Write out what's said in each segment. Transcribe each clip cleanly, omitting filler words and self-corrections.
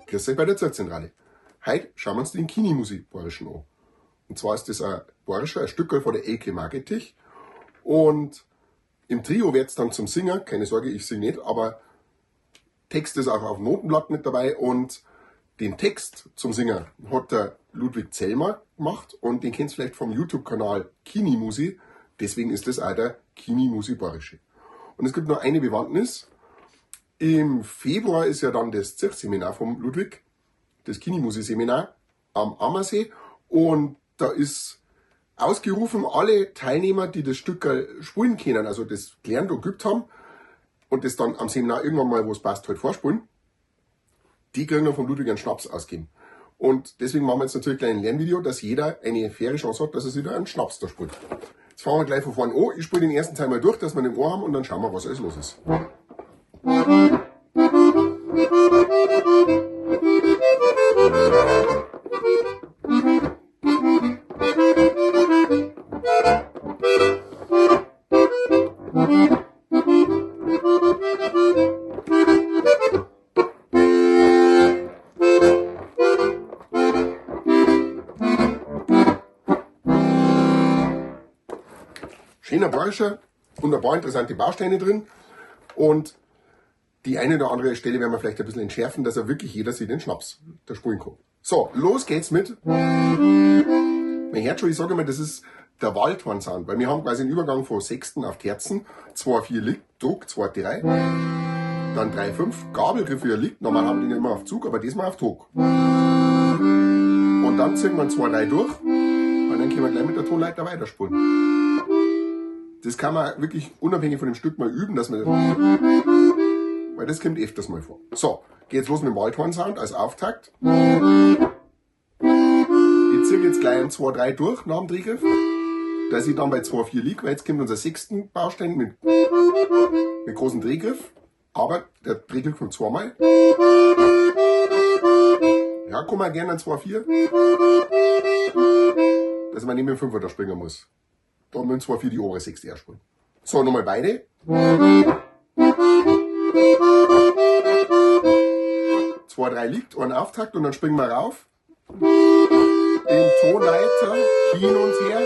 Grüß euch bei der Zirkzentrale. Heute schauen wir uns den Kinimusi-Bayerischen an. Und zwar ist das ein Bayerischer, ein Stückerl von der Elke Margetich. Und im Trio wird's dann zum Singer, keine Sorge, ich singe nicht, aber Text ist auch auf dem Notenblatt mit dabei und den Text zum Singer hat der Ludwig Zellmer gemacht und den kennt ihr vielleicht vom YouTube-Kanal Kinimusi. Deswegen ist das auch der Kinimusi Bayerische. Und es gibt noch eine Bewandtnis. Im Februar ist ja dann das Zirchseminar vom Ludwig, das Kinimusi-Seminar am Ammersee. Und da ist ausgerufen, alle Teilnehmer, die das Stück spielen können, also das gelernt und geübt haben und das dann am Seminar irgendwann mal, wo es passt, halt vorspielen, die kriegen dann vom Ludwig einen Schnaps ausgeben. Und deswegen machen wir jetzt natürlich gleich ein Lernvideo, dass jeder eine faire Chance hat, dass er sich da einen Schnaps da spielt. Jetzt fangen wir gleich von vorne an. Ich spiele den ersten Teil mal durch, dass wir den Ohr haben und dann schauen wir, was alles los ist. Schöner Bayerischer und ein paar interessante Bausteine drin. Und die eine oder andere Stelle werden wir vielleicht ein bisschen entschärfen, dass er wirklich jeder sich den Schnaps da spulen kann. So, los geht's mit. Man hört schon, ich sage immer, das ist der Waldhorn-Sound, weil wir haben quasi einen Übergang von Sechsten auf Terzen, 2, 4 liegt, Druck, 2, 3, dann 3, 5, Gabelgriff wieder liegt, normal haben wir den ja immer auf Zug, aber diesmal auf Druck. Und dann ziehen wir 2, 3 durch und dann können wir gleich mit der Tonleiter weiterspulen. Das kann man wirklich unabhängig von dem Stück mal üben, dass man, weil das kommt öfters mal vor. So, geht's los mit dem Waldhorn-Sound als Auftakt. Ich ziehe jetzt gleich ein 2, 3 durch nach dem Drehgriff, dass ich dann bei 2, 4 liege, weil jetzt kommt unser sechsten Baustein mit großem Drehgriff, aber der Drehgriff kommt zweimal. Ja, kann man gerne an 2, 4, dass man nicht mit dem 5er da springen muss. Da müssen 2, 4 die obere Sechste erspielen. So, nochmal beide. 2, 3 liegt, ein Auftakt und dann springen wir rauf. Den Tonleiter hin und her.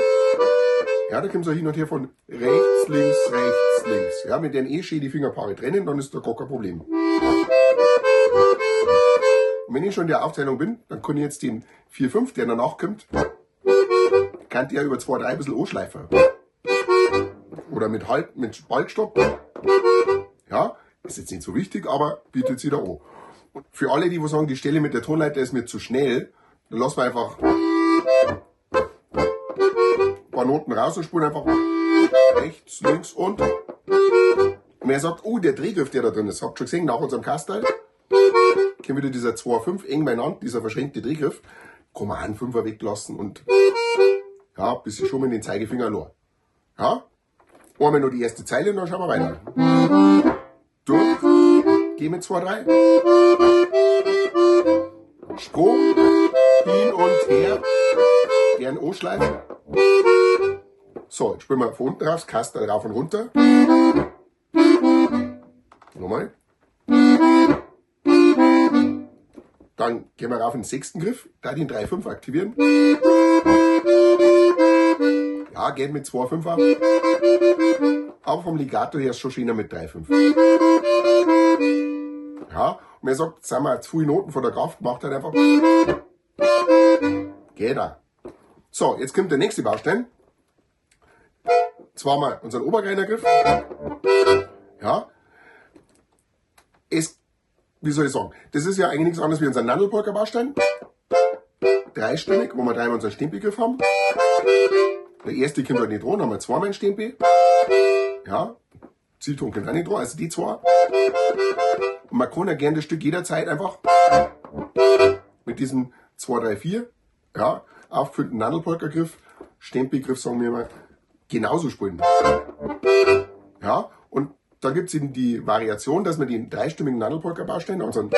Ja, da kommt so hin und her von rechts, links, rechts, links. Ja, mit den eh schön die Fingerpaare trennen, dann ist da gar kein Problem. Und wenn ich schon in der Aufteilung bin, dann kann ich jetzt den 4, 5, der danach kommt, kann der über 2, 3 ein bisschen anschleifen. Oder mit Halt, mit Spaltstopp. Ja, ist jetzt nicht so wichtig, aber bietet sich da an. Und für alle, die wo sagen, die Stelle mit der Tonleiter ist mir zu schnell, dann lassen wir einfach ein paar Noten raus und spulen einfach rechts, links und. Und wer sagt, oh, der Drehgriff, der da drin ist, habt ihr schon gesehen, nach unserem Kastel, kommt wieder dieser 2, 5 eng beieinander, dieser verschränkte Drehgriff, kann man einen Fünfer weglassen und ja, bis ich schon mal den Zeigefinger verloren. Ja, einmal nur die erste Zeile und dann schauen wir weiter. Durch, gehen mit 2, 3. Sprung, hin und her, gern anschleifen. So, jetzt spielen wir von unten raus, Kastel rauf und runter. Nochmal. Dann gehen wir rauf in den sechsten Griff, da den 3, 5 aktivieren. Ja, geht mit 2, 5 ab. Aber vom Legato her ist schon schöner mit 3, 5. Ja, und wer sagt, sind wir zu viele Noten von der Kraft, macht halt einfach. Geht auch. So, jetzt kommt der nächste Baustein. Zweimal unseren Obergreinergriff. Ja. Es, wie soll ich sagen, das ist ja eigentlich nichts anderes wie unser Nandelpolka Baustein. Dreistimmig, wo wir dreimal unseren Stempelgriff haben. Der erste kommt halt nicht dran, haben wir zweimal einen Stempel. Ja, Zielton kommt auch nicht dran, also die zwei. Und man kann ja gerne das Stück jederzeit einfach mit diesem 2, 3, 4, ja, aufgefüllten Nandelpolka-Griff, Stempelgriff, sagen wir mal, genauso spielen. Ja, und da gibt's eben die Variation, dass man den dreistimmigen Nandelpolka-Baustein, also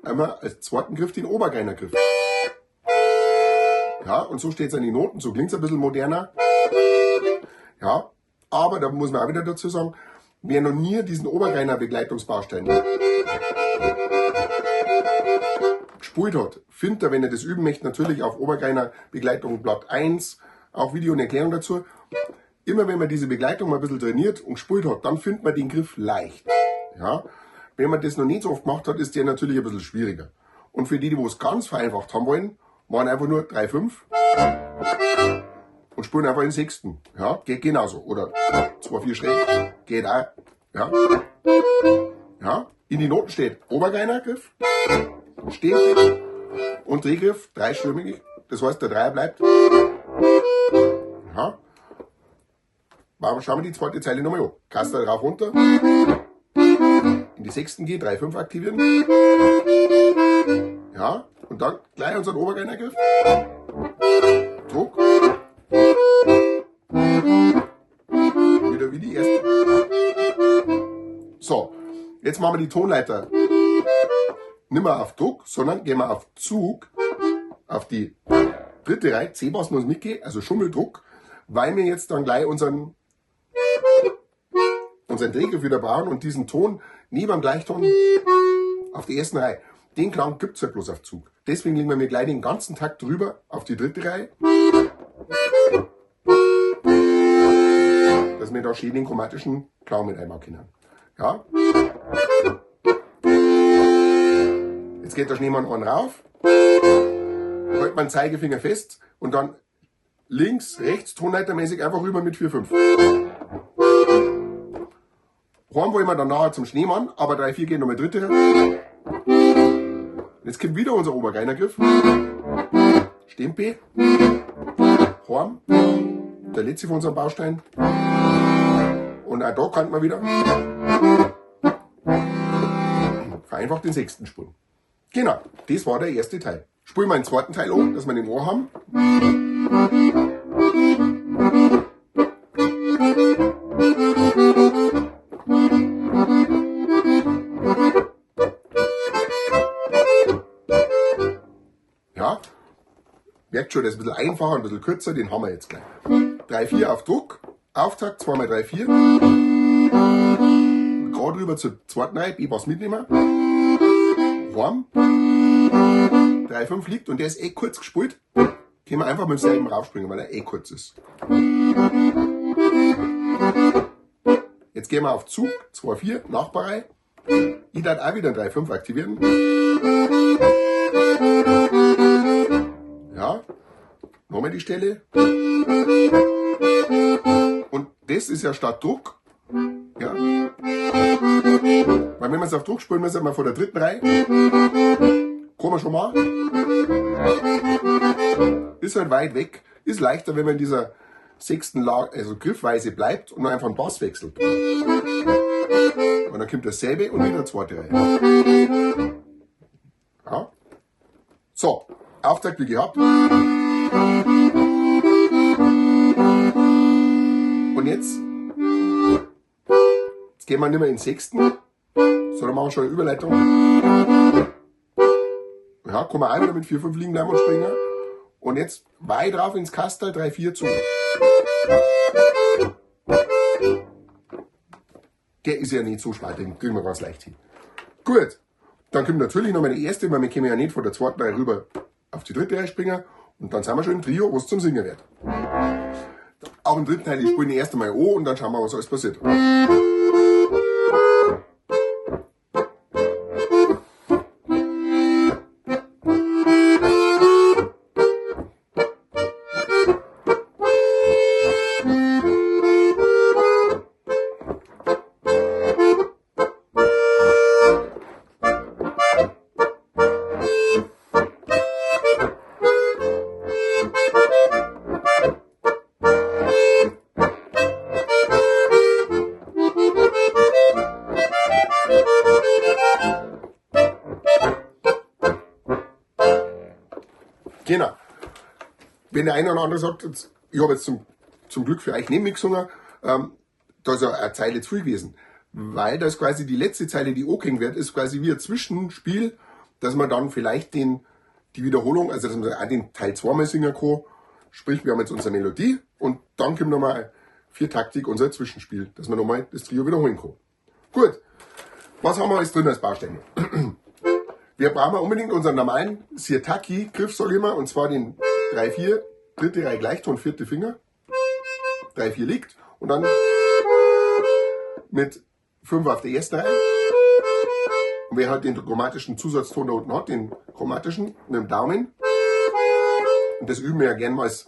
einmal als zweiten Griff den Obergreinergriff. Ja, und so steht's an den Noten, so klingt's ein bisschen moderner. Ja, Aber da muss man auch wieder dazu sagen, wer noch nie diesen Obergreiner Begleitungsbaustein gespielt hat, findet er, wenn er das üben möchte, natürlich auf Obergreiner Begleitung Blatt 1, auch Video und Erklärung dazu. Immer wenn man diese Begleitung mal ein bisschen trainiert und gespielt hat, dann findet man den Griff leicht. Ja? Wenn man das noch nicht so oft gemacht hat, ist der natürlich ein bisschen schwieriger. Und für die, die es ganz vereinfacht haben wollen, machen einfach nur 3, 5 und spielen einfach den sechsten. Ja, geht genauso. Oder 2, 4 schräg, geht auch. Ja. Ja, in die Noten steht Obergreiner Griff, Stehgriff und Drehgriff, dreistimmig. Das heißt, der Dreier bleibt. Ja. Schauen wir die zweite Zeile nochmal an. Kastel rauf runter. In die sechsten G, 3, 5 aktivieren. Ja, und dann gleich unseren Obergreiner Griff. Druck. Wieder wie die erste. So, jetzt machen wir die Tonleiter nicht mehr auf Druck, sondern gehen wir auf Zug, auf die dritte Reihe. C-Bass muss mitgehen, also Schummeldruck, weil wir jetzt dann gleich unseren Drehgriff wieder brauchen und diesen Ton neben dem Gleichton auf die ersten Reihe. Den Klang gibt es ja bloß auf Zug. Deswegen legen wir mir gleich den ganzen Takt drüber auf die dritte Reihe, dass wir da schön den chromatischen Klang mit einbauen können. Ja. Jetzt geht der Schneemann einen rauf, hält man den Zeigefinger fest und dann links, rechts, tonleitermäßig einfach rüber mit 4, 5. Heim wollen wir dann nachher zum Schneemann, aber 3, 4 geht nochmal dritte. Jetzt kommt wieder unser Obergreiner Griff. Stempe, Horn, der letzte von unserem Baustein. Und auch da kann man wieder vereinfacht den sechsten spielen. Genau, das war der erste Teil. Spulen wir den zweiten Teil um, dass wir den Ohr haben. Ja, merkt schon, der ist ein bisschen einfacher, ein bisschen kürzer, den haben wir jetzt gleich. 3, 4 auf Druck, Auftakt, 2 mal 3, 4. Gerade rüber zur zweiten Reihe, B-Bass mitnehmen. Warm. 3, 5 liegt und der ist eh kurz gespielt. Können wir einfach mit demselben raufspringen, weil er eh kurz ist. Jetzt gehen wir auf Zug, 2, 4, Nachbarreihe. Ich darf auch wieder 3, 5 aktivieren. Ja, nochmal die Stelle. Und das ist ja statt Druck. Ja. Weil wenn wir es auf Druck spielen, müssen wir vor der dritten Reihe. Kann man schon mal. Ist halt weit weg. Ist leichter, wenn man in dieser sechsten Lage, also Griffweise bleibt und einfach einen Bass wechselt. Und dann kommt dasselbe und wieder zweite Reihe. Ja. So, Auftakt wie gehabt. Und jetzt gehen wir nicht mehr in den sechsten, sondern machen schon eine Überleitung. Ja, kann man auch wieder mit 4, 5 liegen bleiben und springen. Und jetzt weit rauf ins Kastel, 3, 4 zu. Der ist ja nicht so schwer, den kriegen wir ganz leicht hin. Gut, dann kommt natürlich noch meine erste, weil wir können ja nicht von der zweiten Reihe rüber auf die dritte Reihe springen. Und dann sind wir schon im Trio, was zum Singen wird. Auch im dritten Teil, ich spiele erst einmal O und dann schauen wir, was alles passiert. Genau. Wenn der eine oder andere sagt, jetzt, ich habe jetzt zum Glück für euch nicht mitgesungen, da ist ja eine Zeile zu viel gewesen. Weil das quasi die letzte Zeile, die angehängt wird, ist quasi wie ein Zwischenspiel, dass man dann vielleicht die Wiederholung, also dass man auch den Teil zweimal singen kann. Sprich, wir haben jetzt unsere Melodie und dann kommt nochmal Viertaktig unser Zwischenspiel, dass man nochmal das Trio wiederholen kann. Gut, was haben wir alles drin als Bausteine? Wir brauchen unbedingt unseren normalen Sirtaki-Griff, sag ich immer, und zwar den 3-4, dritte Reihe Gleichton, vierte Finger, 3-4 liegt und dann mit 5 auf der ersten Reihe. Und wer halt den chromatischen Zusatzton da unten hat, den chromatischen mit dem Daumen, und das üben wir ja gern mal als,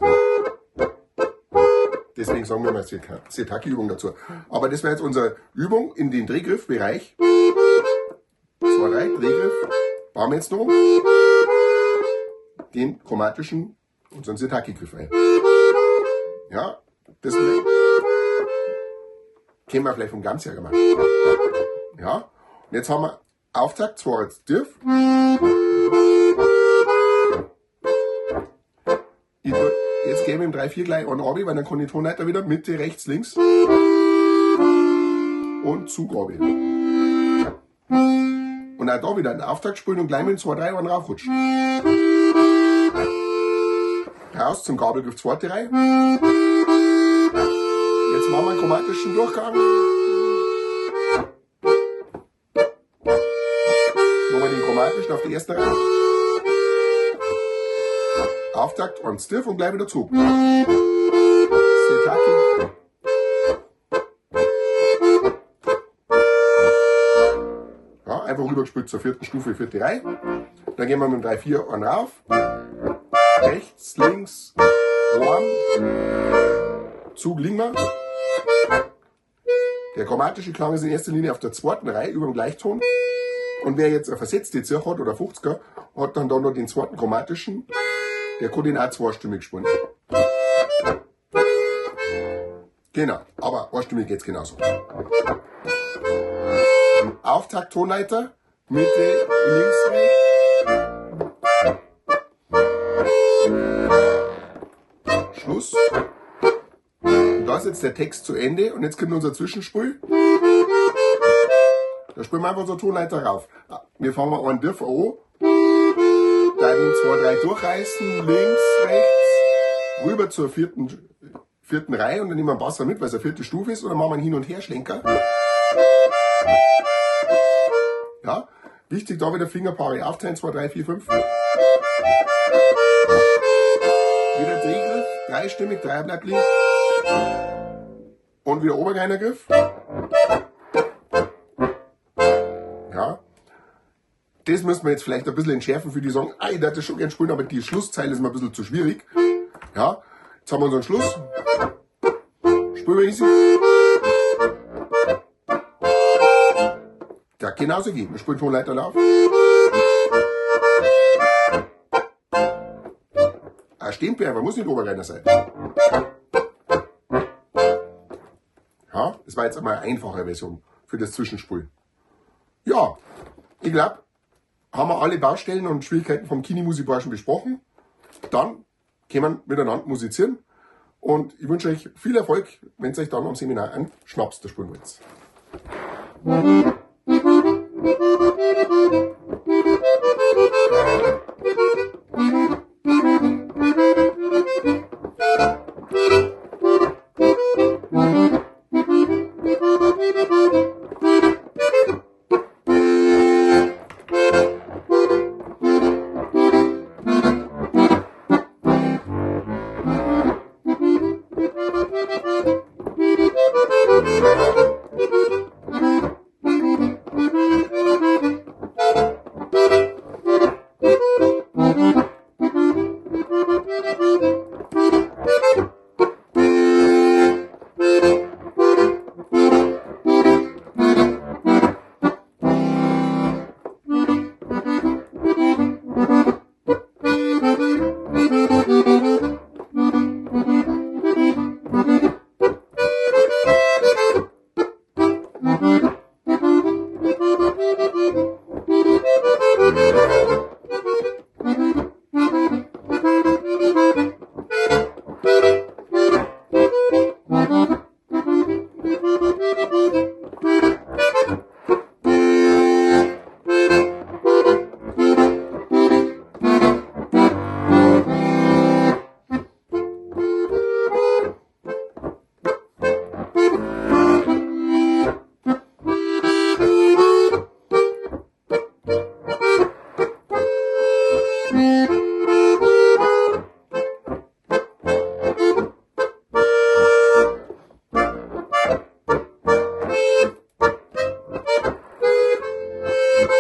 deswegen sagen wir mal Sirtaki-Übung dazu. Aber das wäre jetzt unsere Übung in den Drehgriffbereich. 2, 3, Drehgriff. Bauen wir jetzt noch den chromatischen, unseren Sirtaki-Griff ein. Ja, das kennen wir vielleicht vom Ganzjahr gemacht. Ja, und jetzt haben wir Auftakt, 2 jetzt tief. Jetzt gehen wir im 3-4 gleich an runter, weil dann kann ich die Tonleiter wieder Mitte, rechts, links und Zug runter. Und auch da wieder einen Auftakt spielen und gleich mit dem 2, 3 einen raufrutschen. Raus zum Gabelgriff, zweite Reihe. Jetzt machen wir einen chromatischen Durchgang. Nochmal den chromatischen auf die erste Reihe. Auftakt und Stiff und gleich wieder Zug. Sirtaki. Ja, einfach rübergespielt zur vierten Stufe, vierte Reihe. Dann gehen wir mit dem 3-4 einen rauf. Rechts, links, warm. Zug liegen wir. Der chromatische Klang ist in erster Linie auf der zweiten Reihe über dem Gleichton. Und wer jetzt eine versetzte Zirch hat oder 50er, hat dann da noch den zweiten chromatischen. Der kann den auch zweistimmig spielen. Genau, aber einstimmig geht's genauso. Auftakt Tonleiter, Mitte, links, rechts. Schluss. Und da ist jetzt der Text zu Ende und jetzt kommt unser Zwischenspiel. Da spielen wir einfach unsere Tonleiter rauf. Wir fangen mal einen Dürfer an. Da den 2, 3 durchreißen, links, rechts, rüber zur vierten Reihe und dann nehmen wir einen Basser mit, weil es eine vierte Stufe ist, und dann machen wir einen Hin- und Her-Schlenker. Ja, wichtig, da wieder Fingerpaare aufteilen, 2, 3, 4, 5. Wieder Drehgriff, dreistimmig, Dreier bleibt links. Und wieder Obergreinergriff. Ja. Das müssen wir jetzt vielleicht ein bisschen entschärfen für die sagen, ich würde das schon gern spielen, aber die Schlusszeile ist mir ein bisschen zu schwierig. Ja, jetzt haben wir unseren Schluss. Spielen wir easy. Ja, genauso geht. Wir spielen Tonleiter auf. Ein Stempel, muss nicht Oberreiner sein. Ja, das war jetzt einmal eine einfache Version für das Zwischenspiel. Ja, ich glaube, haben wir alle Baustellen und Schwierigkeiten vom Kinimusikbarschen besprochen. Dann können wir miteinander musizieren. Und ich wünsche euch viel Erfolg, wenn ihr euch dann am Seminar einen Schnaps da spielen wollt.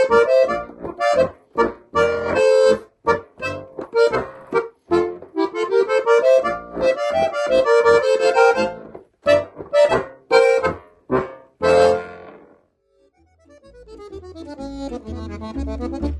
Thank you.